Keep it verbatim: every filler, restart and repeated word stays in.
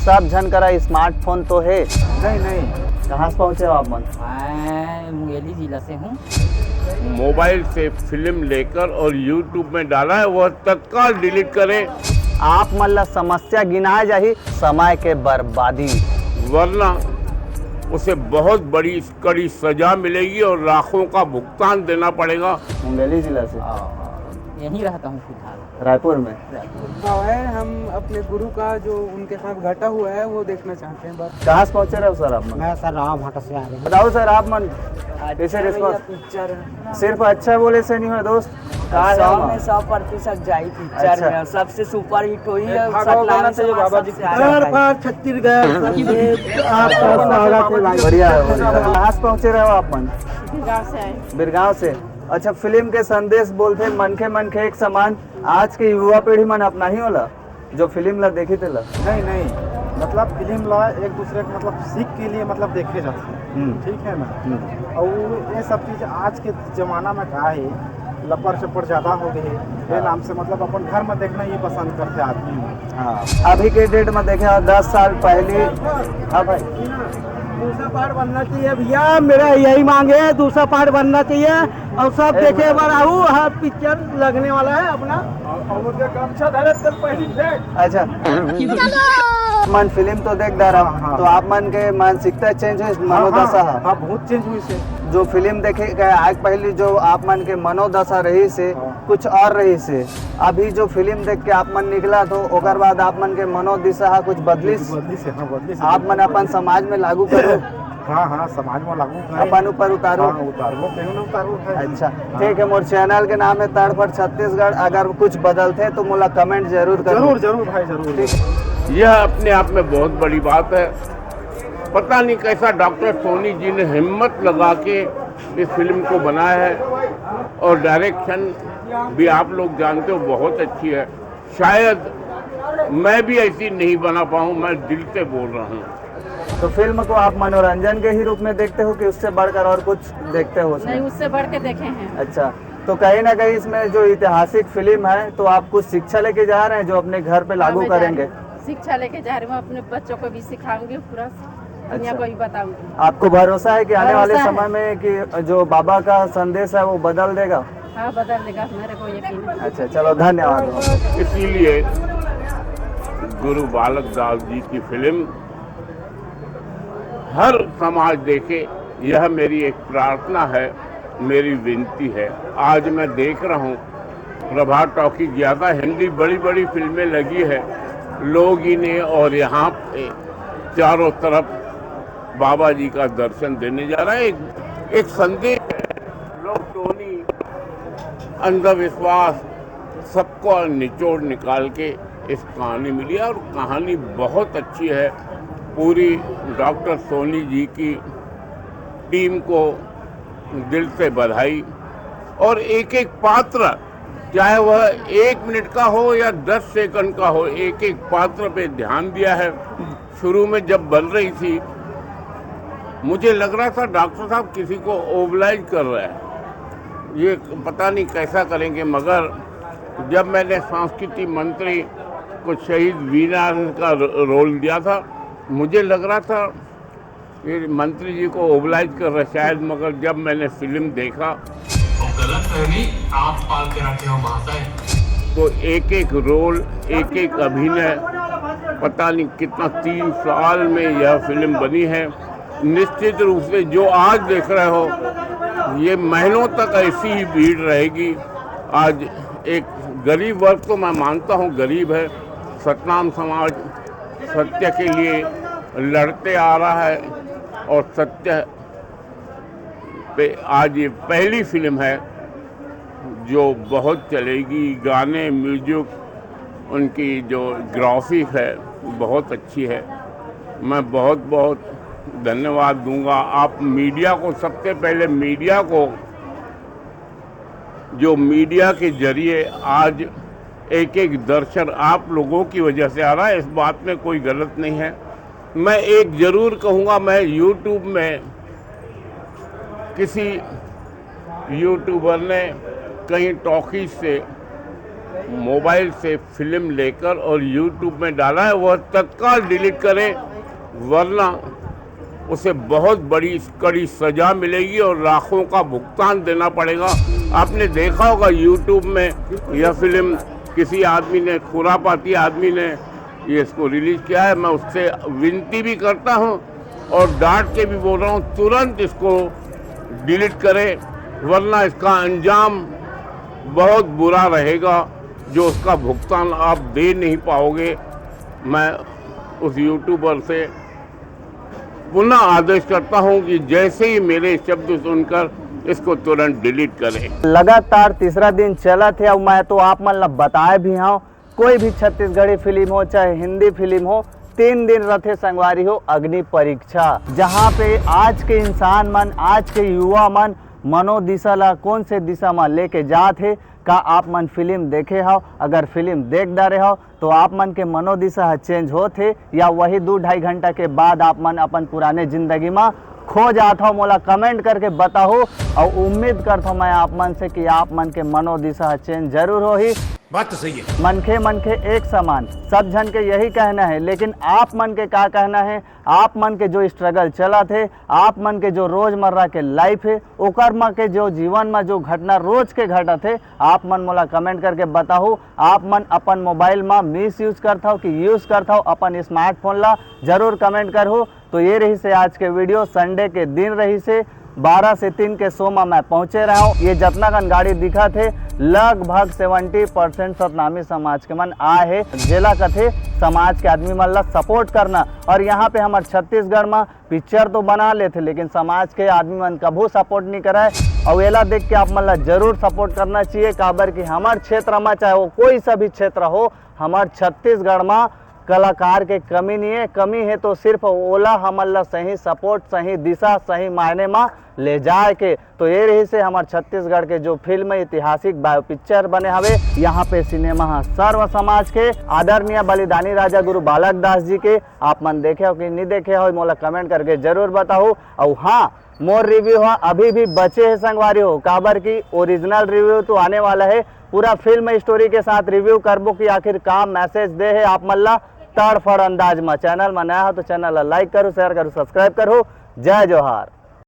सब झन करा स्मार्टफोन तो हे। नहीं, नहीं। कहाँ से पहुँचे हो आप मन? मैं मुंगेली जिला से हूँ। मोबाइल से फिल्म लेकर और यूट्यूब में डाला है, वह तत्काल डिलीट करें। आप मन ला समस्या गिनाए जाही समय के बर्बादी। वरना उसे बहुत बड़ी कड़ी सजा मिलेगी और लाखों का भुगतान देना पड़ेगा। मुंगेली जिला से। यहीं रहता हूँ फिलहाल। रायपुर में। भाव है, हम अपने गुरु का जो उनके साथ घटा हुआ है, वो देखना चाहते हैं बस। कहाँ से पहुँचे रहो सर आप मन? मैं सर राम भाटा से आ रहे हैं। बताओ सर, आप मन कैसे रिस्पॉन्स? पिक्चर सिर्फ अच्छा बोले से नहीं हो दोस्त, कहाँ है सौ आप? में सौ प्रतिशत जाई पिक्चर अच्छा। में, और सबसे सुपर हिट हुई है। भागो सतनाम बना से तो ये वहाँ बाबा सबसे जी आगे पिक्चर है। पार छत्तीसगढ़ सबसे आपका स्वागत है भाई। बढ़िया है, बढ़िया है। कहाँ से पहुँचे रहो आप मन? गाँव से आए। बिरगांव से। अच्छा, फिल्म के संदेश बोलते मनखे मनखे एक समान, आज के युवा पीढ़ी मन अपना ही होला जो फिल्म ला देखी तेला। नहीं, नहीं, मतलब फिल्म ला एक दूसरे के मतलब सीख के लिए मतलब देखे जाते हैं, हम्म। ठीक है ना? हम्म। और ये सब चीज आज के जमाना में का है, लपड़ चपड़ ज्यादा हो गए हैं, ये नाम से मतलब अपन घर में देखना ही पसंद करते आदमी। हाँ, अभी के डेट में देखे हो, दस साल पहले। हाँ भाई। दूसरा पार्ट बनना चाहिए भैया, मेरा यही मांग है, दूसरा पार्ट बनना चाहिए। और सब देखे बार आहू, हाँ पिक्चर लगने वाला है अपना। और उनका गमछा धरे तो पहली फेंक। अच्छा, मन फिल्म तो देख डारा, हाँ। तो आप मन के मानसिकता चेंज है, मनोदशा हाँ, है। हाँ, बहुत चेंज हुई से। जो फिल्म देखे गए आज पहली जो आप मन के मनोदशा रही से हाँ। कुछ और रही से, अभी जो फिल्म देख के आप मन निकला तो ओकर बाद आप मन के मनोदिशा हा कुछ बदलिस? बदली से, हाँ, बदली से। आप मन अपन समाज में लागू करो, हाँ, हाँ, समाज में लागू करें। अपन ऊपर उतारो। हाँ, उतारबो, क्यों ना उतारबो भाई? अच्छा, ठीक है, मोर चैनल के नाम है तड़फड़ छत्तीसगढ़। अगर कुछ बदलते तो मोला कमेंट जरूर करो। जरूर, जरूर भाई, जरूर। ठीक। यह अपने आप में बहुत बड़ी बात है। पता नहीं कैसा डॉक्टर सोनी जी ने हिम्मत लगा के इस फिल्म को बनाया है, और डायरेक्शन भी आप लोग जानते हो बहुत अच्छी है। शायद मैं भी ऐसी नहीं बना पाऊँ, मैं दिल से बोल रहा हूँ। तो फिल्म को आप मनोरंजन के ही रूप में देखते हो कि उससे बढ़कर और कुछ देखते हो उसमें? नहीं, उससे बढ़ के देखे हैं। अच्छा, तो कहीं ना कहीं इसमें जो ऐतिहासिक फिल्म है तो आप कुछ शिक्षा लेके जा रहे हैं जो अपने घर पे लागू हाँ, मैं जा करेंगे? रही हूँ। शिक्षा लेके जा रही हूँ, अपने बच्चों को भी सिखाऊंगी, पूरा दुनिया अच्छा। को भी बताऊंगी। आपको भरोसा है कि आने वाले भरोसा है। समय में कि जो बाबा का संदेश है वो बदल देगा? हाँ, बदल देगा, मेरे को यकीन है। अच्छा, चलो, धन्यवाद। इसीलिए गुरु बालक दास जी की फिल्म हर समाज देखे, यह मेरी एक प्रार्थना है, मेरी विनती है। आज मैं देख रहा हूँ प्रभात टॉकीज ज़्यादा हिंदी बड़ी बड़ी फिल्में लगी है, लोग इन्हें, और यहाँ पे चारों तरफ बाबा जी का दर्शन देने जा रहा है। एक, एक संदेश है, लोग टोनी, अंधविश्वास, सबको निचोड़ निकाल के इस कहानी मिली है। और कहानी बहुत अच्छी है। पूरी डॉक्टर सोनी जी की टीम को दिल से बधाई। और एक एक पात्र, चाहे वह एक मिनट का हो या दस सेकंड का हो, एक एक पात्र पे ध्यान दिया है। शुरू में जब बन रही थी, मुझे लग रहा था डॉक्टर साहब किसी को ओबलाइज कर रहे हैं, ये पता नहीं कैसा करेंगे। मगर जब मैंने संस्कृति मंत्री को शहीद वीना का रो-, रोल दिया था, मुझे लग रहा था ये मंत्री जी को ओबलाइज कर रहे शायद, मगर जब मैंने फिल्म देखा गलत फहमी आप पाल के रखे हो महाशय। तो एक एक रोल, एक एक अभिनय, पता नहीं कितना, तीन साल में यह फिल्म बनी है। निश्चित रूप से जो आज देख रहे हो, ये महीनों तक ऐसी ही भीड़ रहेगी। आज एक गरीब वर्ग, तो मैं मानता हूँ गरीब है, सतनाम समाज सत्य के लिए लड़ते आ रहा है और सत्य पे आज ये पहली फिल्म है जो बहुत चलेगी। गाने, म्यूजिक, उनकी जो ग्राफिक है बहुत अच्छी है। मैं बहुत बहुत धन्यवाद दूंगा आप मीडिया को, सबसे पहले मीडिया को, जो मीडिया के जरिए आज एक एक दर्शन आप लोगों की वजह से आ रहा है, इस बात में कोई गलत नहीं है। मैं एक जरूर कहूँगा, मैं यूट्यूब में किसी यूट्यूबर ने कहीं टॉकीज से मोबाइल से फिल्म लेकर और यूट्यूब में डाला है, वह तत्काल डिलीट करें, वरना उसे बहुत बड़ी कड़ी सजा मिलेगी और लाखों का भुगतान देना पड़ेगा। आपने देखा होगा, यूट्यूब में यह फिल्म किसी आदमी ने, खुरापाती आदमी ने ये इसको रिलीज किया है। मैं उससे विनती भी करता हूँ और डांट के भी बोल रहा हूँ, तुरंत इसको डिलीट करें, वरना इसका अंजाम बहुत बुरा रहेगा, जो उसका भुगतान आप दे नहीं पाओगे। मैं उस यूट्यूबर से पुनः आदेश करता हूं कि जैसे ही मेरे शब्द सुनकर इसको तुरंत डिलीट करें। लगातार तीसरा दिन चलत हे। अउ मैं तो आप मन ला बताए भी हूँ, कोई भी छत्तीसगढ़ी फिल्म हो चाहे हिंदी फिल्म हो, तीन दिन रथे संगवारी हो अग्नि परीक्षा, जहाँ पे आज के इंसान मन, आज के युवा मन मनोदिशा ला कौन से दिशा में लेके जात हे। का आप मन फिल्म देखे हव? अगर फिल्म देख डारे हव तो आप मन के मनोदिशा ह चेंज होत हे या वही दू ढाई घंटा के बाद आप मन अपन पुराने जिंदगी में खो जात हव? मोला कमेंट करके बताहू। और उम्मीद करत हव मैं आप मन से कि आप मन के मनोदिशा ह चेंज जरूर होही। बात तो सही है। मनखे मनखे एक समान, सब झन के यही कहना है, लेकिन आप मन के का कहना है? आप मन के जो स्ट्रगल चलत हे, आप मन के जो रोजमर्रा के लाइफ हे, ओकर म के जो जीवन म जो घटना रोज के घटत हे, आप मन मोला कमेंट करके बताहू। आप मन अपन मोबाइल म मिस यूज करथव कि यूज करथव अपन स्मार्टफोन ला, जरूर कमेंट करहू। तो ये रहिसे आज के वीडियो, संडे के दिन रहिसे, बारह से तीन के शो म मैं पहुंचे रहा हूँ। ये जतना कन गाड़ी दिखत हे, लगभग सेवेंटी परसेंट सतनामी समाज के मन आए हे, जेला कथे समाज के आदमी मन ला सपोर्ट करना। और यहाँ पे हमर छत्तीसगढ़ म पिक्चर तो बना लेथे, लेकिन समाज के आदमी मन कभू सपोर्ट नहीं कराए। और एला देख के आप मन ला जरूर सपोर्ट करना चाहिए, काबर कि हमर क्षेत्र म, चाहे वो कोई सा भी क्षेत्र हो, हमर छत्तीसगढ़ म कलाकार के कमी नहीं है। कमी है तो सिर्फ ओला हमन ला सही सपोर्ट, सही दिशा, सही मायने म ले जाए के। तो ये रहिसे हमर छत्तीसगढ़ के जो फिल्म ऐतिहासिक बायो पिक्चर बने हवे। यहाँ पे सिनेमा ह सर्व समाज के, आदरणीय बलिदानी राजा गुरु बालक दास जी के आप मन देखे हो कि नहीं देखे हो, मोला कमेंट करके जरूर बताहू। और हाँ, मोर रिव्यू ह अभी भी बचे हे संगवारी हो, काबर कि ओरिजिनल रिव्यू तो आने वाला है। पूरा फिल्म स्टोरी के साथ रिव्यू करबो कि आखिर का मैसेज दे हे आप मन ला तड़फड़ अंदाज म। चैनल म नया हो तो चैनल ला लाइक करू, शेयर करू, सब्सक्राइब करू। जय जोहार।